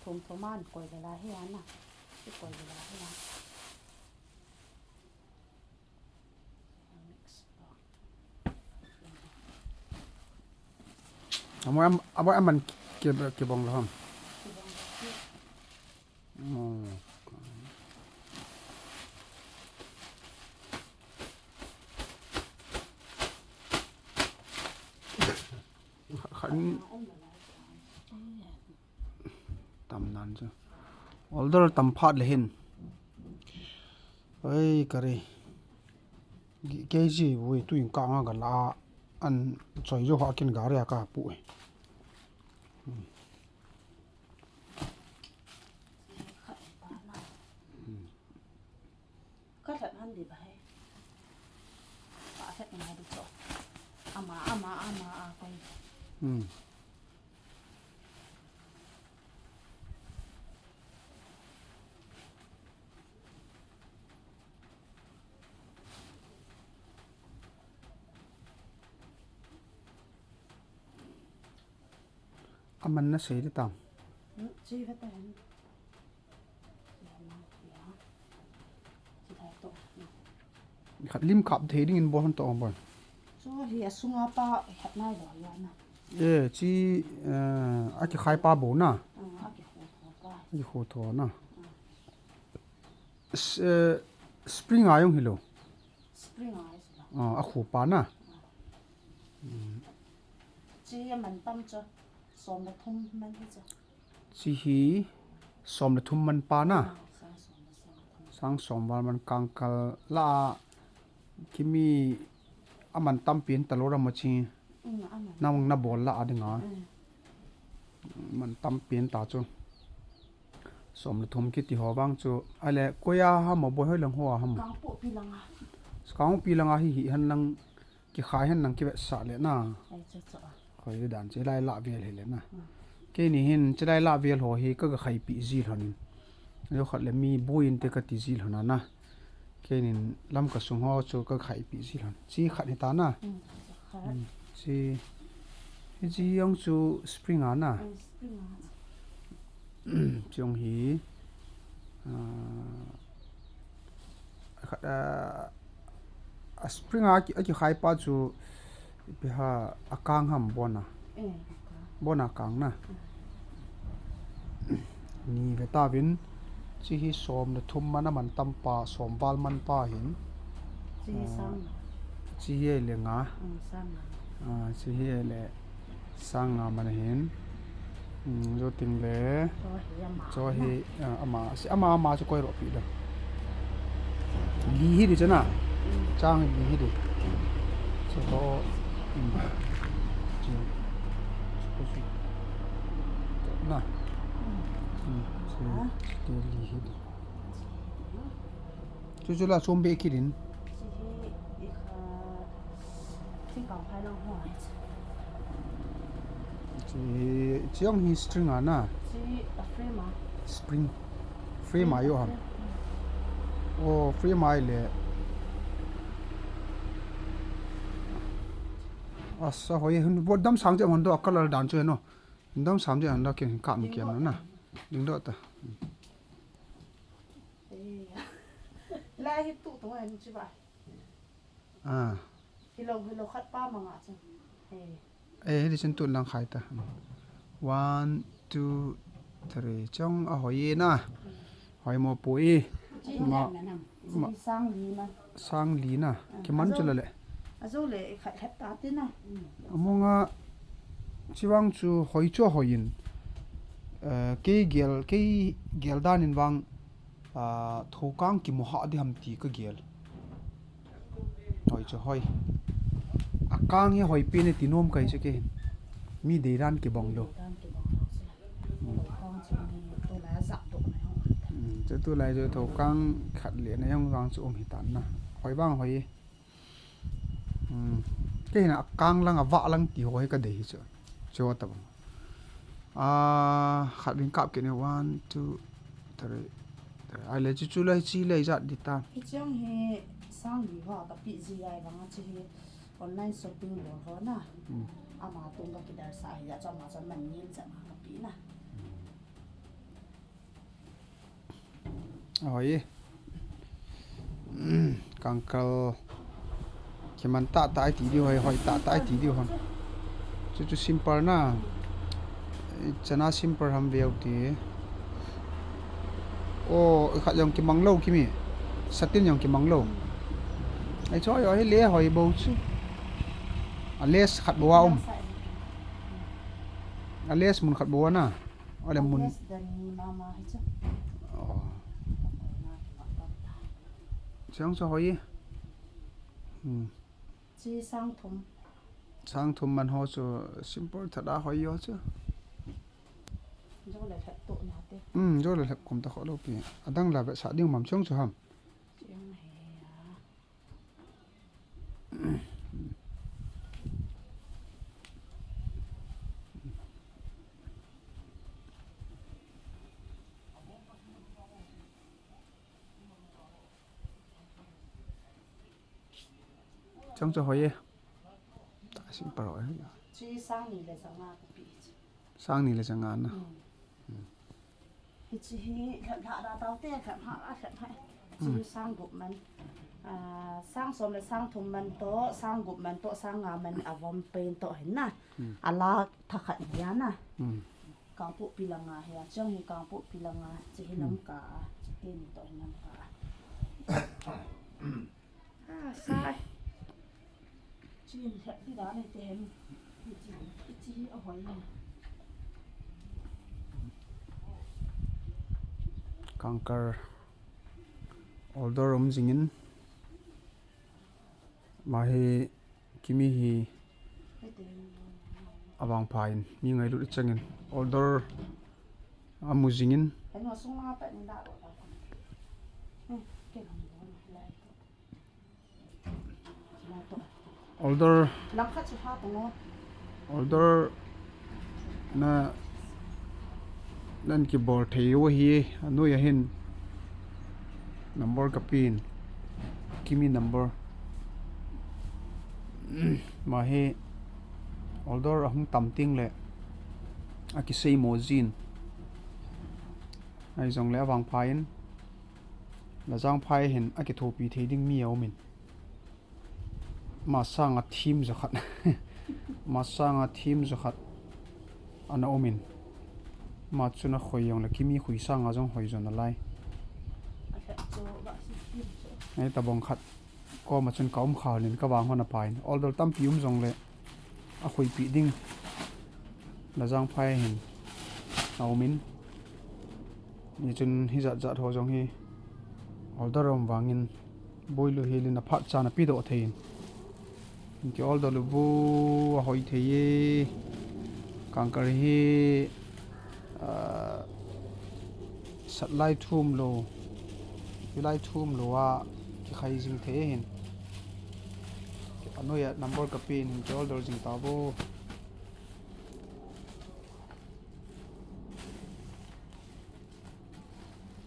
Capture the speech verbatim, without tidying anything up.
Thum thum an koi le la hi ana. Ki koi le la hi ana. Mix pa. Amo am, amo aman ke, ke bong lo ham. Ki bong lo ki. Oh. Khan. Tam nan chu. Order tam phat le hin. Ai, kare. K G vui tu in ka nga ka la an choi jo ha kin gari a ka pu. Ka that han di ba hai. Ka that na di cho. Ama, ama, ama, a koi. Hmm. Aman na sei di tam. Hmm, chi va ta hen. Khat lim kap thei ding in bol hon to bol. Chu hi a sunga pa khat nai lo ya na. Eh, chi, eh, a kikhai pa bou na. Ah, a kikhu tho pa. A kikhu tho na. Ah. S-, eh, spring a jong hi lo. Spring a hi lo. Ah, a khu pa na. Ah. Hmm. Chi a man tam chu. Som le thum man hi chu. Chi hi som le thum man pa na. Ah, sang som le thum. Sang som val man kang kal la a kimi a man tam pen ta lo ram a chi. Mm, a man. Nang na bol la a ding a. Mm. Man tam pen ta chu. Som le thum kiti ho vang chu. Ale koi a ham a boi hoi lang ho a ham. Kangpokpi lang a. Kangpokpi lang a hi hi han lang. Kikhai hen nang kivetsah le na. Ai, chu, chu, a. Khoi dan chu lai la vel hi le na. Hmm. Keini hin chu lai la vel ho hi ka, ka khaipi ji lhon. Yo khat le mi buin te ka ti ji lhon na. Keinin lam ka sung ho chu ka khaipi ji lhon. Chi khat hi ta na. Hmm, chu khat. Hmm, chi, hi chi jong chu spring a na. Hmm, spring a. Chi jong hi, ah, khat, ah, a spring a ki, a kikhai pa chu ipi ha a kang ham bon a. Eh, a kang. Bon a kang na. Mm. Ni ve ta vin chi hi som le thum man a man tam pa, som val man pa hin. Chi hi ah, sang. Chi hi le nga. Mm, sang nga. Ah, chi hi le sang nga man hin. Hmm, jo ting le. Cho hi ama. Cho hi, ah, ama, si ama, ama chu koi ro pi da. Li hi di chana. Hmm. Chang li hi di. Cho ho, hmm. Chi. Cho hi. Na. Hmm, chi, chi li hi di. Chu chu la chom be kit in. Chi hi i kha, thingkang phai lang ho. Chi, chi jong hi string a na. Chi a frame a. Spring. Frame a jo ham. Frame. Oh, frame a le. Asa hoi, hun bo dam sang je hon do a color dan chu no. Dam sang je hon do kin ka mi kiam na. Ding do ta. Eh. Lai hi tu tu ngai ni chi ba. Ah. Hi lo, hi lo khat pa ma nga chu. Eh. Eh, hi di chun tu lang khai ta. One, two, three. Chong a hoi e na. Hoi mo pu e. Chi ma, ma, chi sang li na. Sang li na. Ah, kiman chu la le. A zo le khat het ta ti na. Amonga chi vang chu hoi chu hoi in. Eh, kei gel, kei gel dan in vang. Ah, thokang kimu ha di ham ti ka gel. Hoi chu hoi. A kang hi hoi pi ne ti nom kai chu ke. Mi dei dan kibang lo. Hmm, chu tu lai chu thokang khat le na jong vang chu um hi tan na. Hoi vang hoi. Hmm. Kei hin a kang lang a vah lang ti ho hi ka dei hi chu. Chu ta bang. Ah, khat vin kap kit ni, one, two, three, three. Ai le chu chu lai chi lai jat di ta. Hi chang hi sang li ho ka pi ji ai bang a chi hi online shopping lo ho na. Hmm. Ama tung ka kidar sa ai ya cha ma cha man ni cha ma ka pi na. Hmm. Hoi. Kangkal. Kiman tah tah ai ti diu hoi, hoi tah tah ai ti diu hon. Chu chu simple na. Chana simple ham veu ti. O, khat jong kimang lou kimi. Satin jong kimang lou. Ai chu hoi, hoi le hoi bou chu. A lace khat bou a um. A lace mun khat bou a na. Ole mun. Yes, dan ni mama hi chu. Oh. Siang chu hoi. Hmm. Chi sang thum. Sang thum man ho chu simple tah a hoi jo chu. Jo le lhep to na te. Hmm, jo le lhep kum ta kho lou pi. Adang la ve sa ding mam siang chu ham. Siang he a. Chang chu hoi e. Ta simple hoi. Chi sang ni le chang a ka pi. Sang ni le chang a na. Hmm. Hichi hi lhep lha da tau te, lhep ha, a lhep ha. Chi sang gup man. Ah, sang som le sang thum man to, sang gup man to, sang nga man a vom pen to hin na. Hmm. A la tha khat hi a na. Hmm. Kangpokpi langa hi a, chang hi Kangpokpi langa, chi hi Lamka a, chi te ni to hi Lamka a. Ah, sai. Chin lhep di dan te hem. Chi, chi a hoi na. Kangkal order um jingin. Mahi kimi hi avangpha in mi ngailut i changin order amu jingin. Order, order na, nan kibol thei u hi, anoi a hin number ka pin, kimi number. Mahi order ahung tam ting le, akisei mo jin. Ahi jong le avangpha in, Lajangphai hin akithopi thei ding mi aumin. Masanga thim jakhat. Masanga thim jakhat. Ana umin. Ma chun ahoi jong le kimi khui sanga jong hoi jong alai. Ai tabang khat. Koma chun ka um kha lin ka vang hon a pain. Order tampi um jong le. Akhuipi ding. Lajangphai hin. Aumin. Ni chun hijat jat ho jong hi. Order um vangin. Boilu hilin aphat chan api doh thei in. Ki order lu bu ahoi thei e. Kangkal hi, ah, sat lai thum lou. Ki lai thum lou a kikhai jing thei hin. Anoi a number ka pin hin ki order jing ta bo.